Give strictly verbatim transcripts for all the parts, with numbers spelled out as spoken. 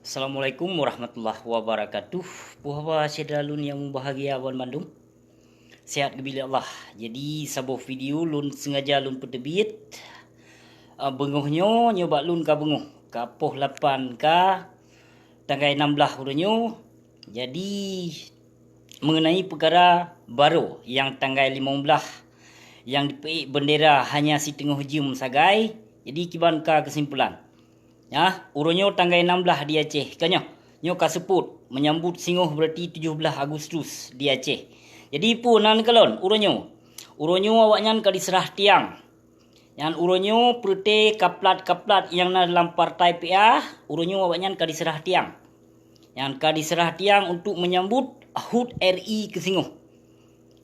Assalamualaikum warahmatullahi wabarakatuh. Puhaba syedara lôn nyang mubahgia banmandum. Sehat geubri lé Allah. Jadi saboh video lôn sengaja lôn peuteubiet, eh, beungoh nyoe, nyoe bak lôn ka beungoh, ka poh lapan ka tanggai nam blaih uroe nyoe. Jadi mengenai peukara baroe nyang tanggai limong blaih nyang jipeuék beundera hanya siteungoh jeuem sagai, jadi kiban ka keusimpulan. Nyan, uroe nyoe tanggai nam blaih di Aceh. Ka nyoe, nyoe ka seupôt, menyambut singoh berarti tujoh blaih Agustus di Aceh. Jadi peue nan kalon uroe nyoe? Uroe nyoe awaknyan ka diseurah tiang. Nyan uroe nyoe peureuté kaplat-kaplat nyang na dalam partai P A, uroe nyoe awaknyan ka diseurah tiang. Nyan ka diseurah tiang untuk menyambut hut R I keusingoh.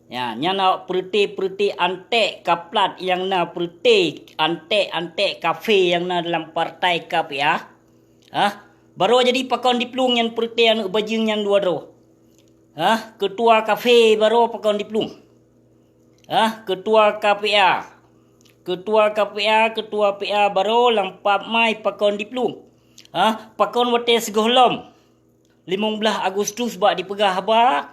Ya, nyan awak peureuté-peureuté anték kaplat nyang na peureuté anték-anték kafé nyang na dalam partai K P A. Hah? Baroe jadi pakon diplueng nyan peureuté aneuëk bajeueng nyan dua droe. Hah? Keutua kafé baroe pakon diplueng. Hah? Keutua K P A. Keutua K P A, keutua P A baroe lam pap mai pakon diplueng. Hah? Pakon watée sigohlom limong blaih Agustus bak dipeugah haba,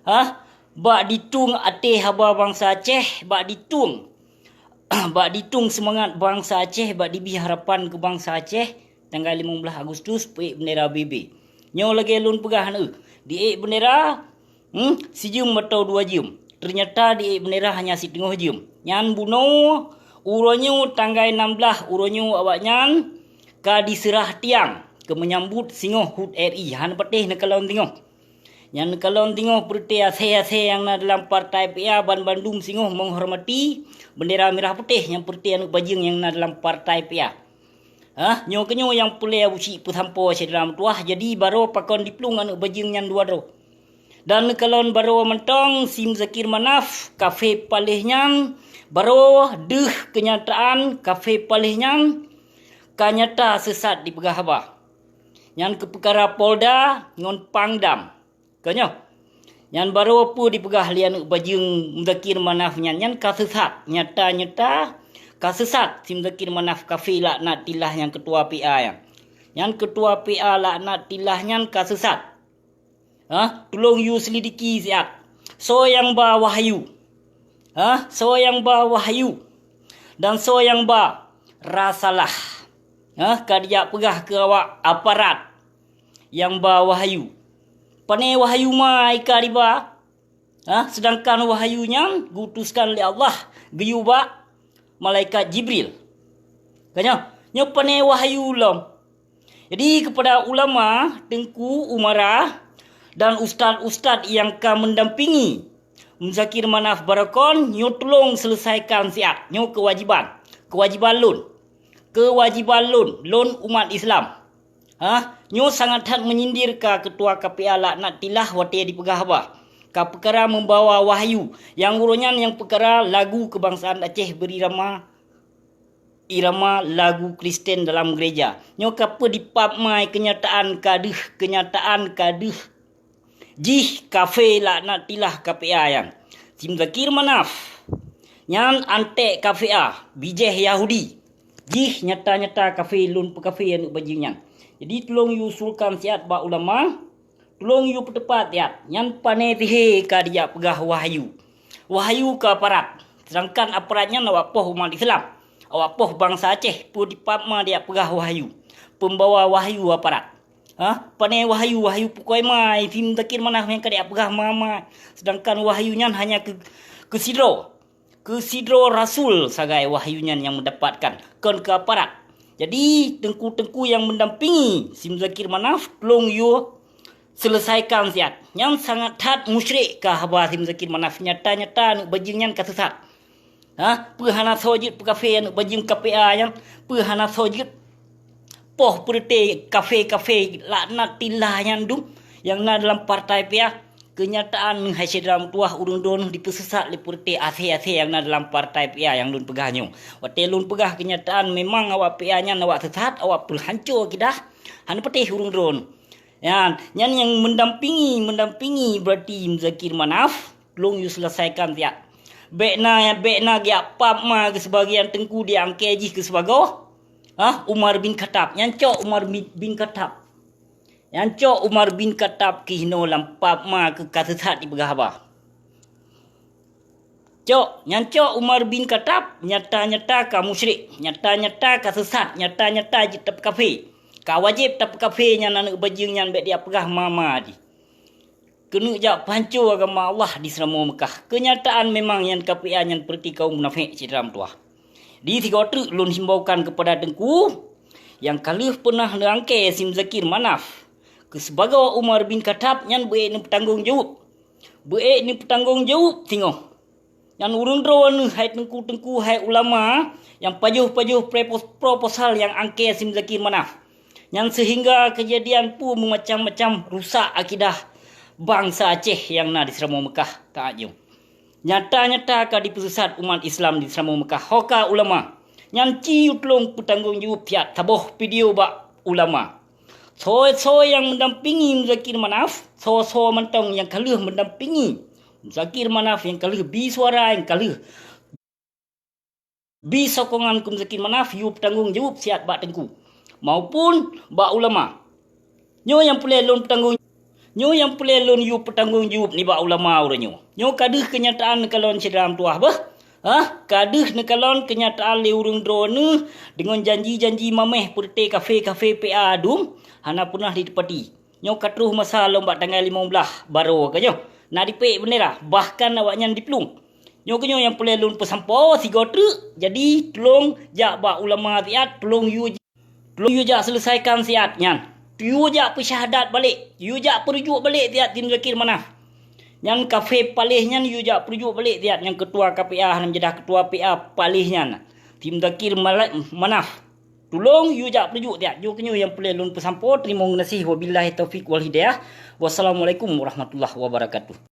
hah, bak ditueng até haba bansa Aceh, bak ditueng, bak ditueng seumangat bansa Aceh, bak dibri harapan keu bansa Aceh, tanggai limong blaih Agustus peuék beundera B B. Nyoe lagée lôn peugah aneuëk, diék beundera, hmm, sijeuem atau dua jeuem. Teunyata diék beundera hanya siteungoh jeuem. Nyan bunoe, uroe nyoe tanggai nam blaih uroe nyoe awaknyan ka diseurah tiang keu menyambut singoh hut R I, hana patéh neukalon singoh. Nyan neukalon singoh peureuté asée-asée nyang na dalam partai P A, banmandum singoh menghormati beundera mirah putéh nyang peureuté aneuëk bajeueng nyang na dalam partai P A. Hah, nyoe keunyoe nyang peureulée Abusyik peusampoe syedara meutuwah, jadi baroe pakon diplueng aneuëk bajeueng nyan dua droe. Dan neukalon baroe mantong si Muzakir Manaf, kafé paléh nyan, baroe deuh keunyataan kafé paléh nyan ka nyata seusat dipeugah haba. Nyan keu peukara Polda ngon Pangdam. Ka nyoe, nyan baroe peue dipeugah lé aneuëk bajeueng Muzakir Manaf nyan, nyan ka seusat, nyata-nyata ka seusat si Muzakir Manaf kafé laknatillah nyang keutua P A nyan. Nyan keutua P A laknatillah nyan ka seusat. Hah, tulông yue seulidiki siat. Soe nyang ba wahyu? Hah, soe nyang ba wahyu? Dan soe nyang ba rasalah? Hah, ka dijak peugah keu awak aparat nyang ba wahyu. Pané wahyu ma ka diba? Hah, seudangkan wahyu nyan geuutuskan lé Allah geuyue bak malaikat Jibril. Ka nyoe, nyoe pané wahyu lom. Jadi, keupada ulama, teungku, umara, dan ustaz-ustaz nyang ka meudampingi Muzakir Manaf baroe kon, nyoe tulông seuleusaikan siat. Nyoe keuwajiban, keuwajiban lôn. Keuwajiban lôn, lôn umat Islam. Hah? Nyoe sangat that meunyindir ka keutua K P A laknatillah watée dipeugah haba. Ka peukara meubawa wahyu, nyang uroe nyan nyang peukara lagu keubangsaan Aceh beurirama irama lagu Kristen dalam gereja. Nyoe ka peue dipap mai keunyataan ka deuh, keunyataan ka deuh jih kafé laknatillah K P A nyan. Si Muzakir Manaf nyan anték K P A, bijéh Yahudi. Jih nyata-nyata kafé lôn peukafé aneuëk bajeueng nyan. Jadi tulông yue usulkan siat bak ulama, tulông yue peuteupat siat. Nyan pané sihé ka dijak peugah wahyu. Wahyu keu aparat. Seudangkan aparat nyan awak poh umat Islam. Awak poh bansa Aceh, peue dipap ma dijak peugah wahyu. Peumbawa wahyu aparat. Hah? Pané wahyu, wahyu pukoi mai, si Muzakir Manaf nyang ka dijak peugah ma-ma. Seudangkan wahyu nyan hanya keu, keu sidroe. Keu sidroe rasul sagai wahyu nyan nyang meudapatkan, kon keu aparat. Jadi, teungku-teungku nyang meudampingi si Muzakir Manaf, tulông yue seuleusaikan siat. Nyan sangat that musyrik ka haba si Muzakir Manaf, nyata-nyata aneuëk bajeueng nyan ka seusat. Hah? Peue hana soe jeuet peukafé aneuëk bajeueng K P A nyan? Peue hana soe jeuet poh peureuté kafé-kafé laknatillah nyan dum nyang na dalam partai P A? Keunyataan hai syedara meutuwah, ureuëng droeneueh dipeuseusat lé peureuté asée-asée nyang na dalam partai P A nyang lôn peugah nyoe. Watée lôn peugah keunyataan, memang awak P A nyan awak seusat, awak peuhanco akidah, hana patéh ureuëng droeneueh. Nyan, nyan nyang meudampingi, meudampingi berarti Muzakir Manaf, tulông yue seuleusaikan siat. Bék na, bék na geujak pap ma keu seubagian teungku di angkée jih keu sibagoe. Hah, Umar bin Khattab. Nyan cok Umar bin, bin Khattab. Nyan cok Umar bin Khattab keuh hinoe lam pap ma keu ka seusat jipeugah haba. Cok, nyan cok Umar bin Khattab nyata-nyata ka musyrik, nyata-nyata ka seusat, nyata-nyata jeuet tapeukafé. Ka wajéb tapeukafé nyan aneuëk bajeueng nyan bék jipeugah ma-ma jih. Keuneuk jak peuhanco agama Allah di Seuramoe Meukah. Keunyataan memang nyan kafé nyan peureuti kaum munafék syedara meutuwah. Di sigoe treuk lôn himbaukan keupada teungku nyang ka lheueh peunah neuangkée si Muzakir Manaf keu sibagoe Umar bin Khattab nyan beuék neupeutanggong jaweueb. Beuék neupeutanggong jaweueb singoh. Nyan ureuëng droeneuh hai teungku-teungku hai ulama nyang pajoh-pajoh prepos-, proposal nyang angkée si Muzakir Manaf. Nyan seuhingga keujadian peue meumacam-macam rusak akidah bansa Aceh nyang na di Seuramoe Meukah taát nyoe. Nyata-nyata ka jipeuseusat umat Islam di Seuramoe Meukah. Ho ka ulama. Nyan ci tulông peutanggong jaweueb siat saboh video bak ulama. Soe-soe nyang meudampingi Muzakir Manaf, soe-soe mantong nyang ka lheueh meudampingi Muzakir Manaf nyang ka lheueh bi suara nyang ka lheueh bi sokongan keu Muzakir Manaf yue peutanggong jaweueb siat bak teungku maupun bak ulama. Nyoe nyang peureulée lôn peutanggong, nyoe nyang peureulée lôn yue peutanggong jaweueb nibak ulama uroe nyoe. Nyoe ka deuh keunyataan neukalon syedara meutuwah beuh. Hah, ka deuh neukalon keunyataan lé ureuëng droeneuh deungon janji-janji maméh peureuté kafé-kafé P A dum hana peunah jiteupati. Nyoe ka troh masa lom bak tanggai limong blaih baroe ka nyoe na jipék beundera, bahkan awaknyan jiplueng. Nyoe keunyoe nyang peureulée lôn peusampoe sigoe treuk, jadi tulông jak bak ulama siat, tulông yue, tulông yue jak seuleusaikan siat nyan. Yue jak peusyahadat balek, yue jak peurujuk balek siat si Muzakir Manaf. Nyan kafé paléh nyan yue jak peurujuk balek siat, nyang keutua K P A nyang jadah keutua P A paléh nyan. Si Muzakir Mala-, Manaf. Tulông yue jak peurujuk siat. Nyoe keunyoe nyang peureulée lôn peusampoe. Teurimong geunaséh, wabillahi taufiq wal hidayah. Wassalamualaikum warahmatullahi wabarakatuh.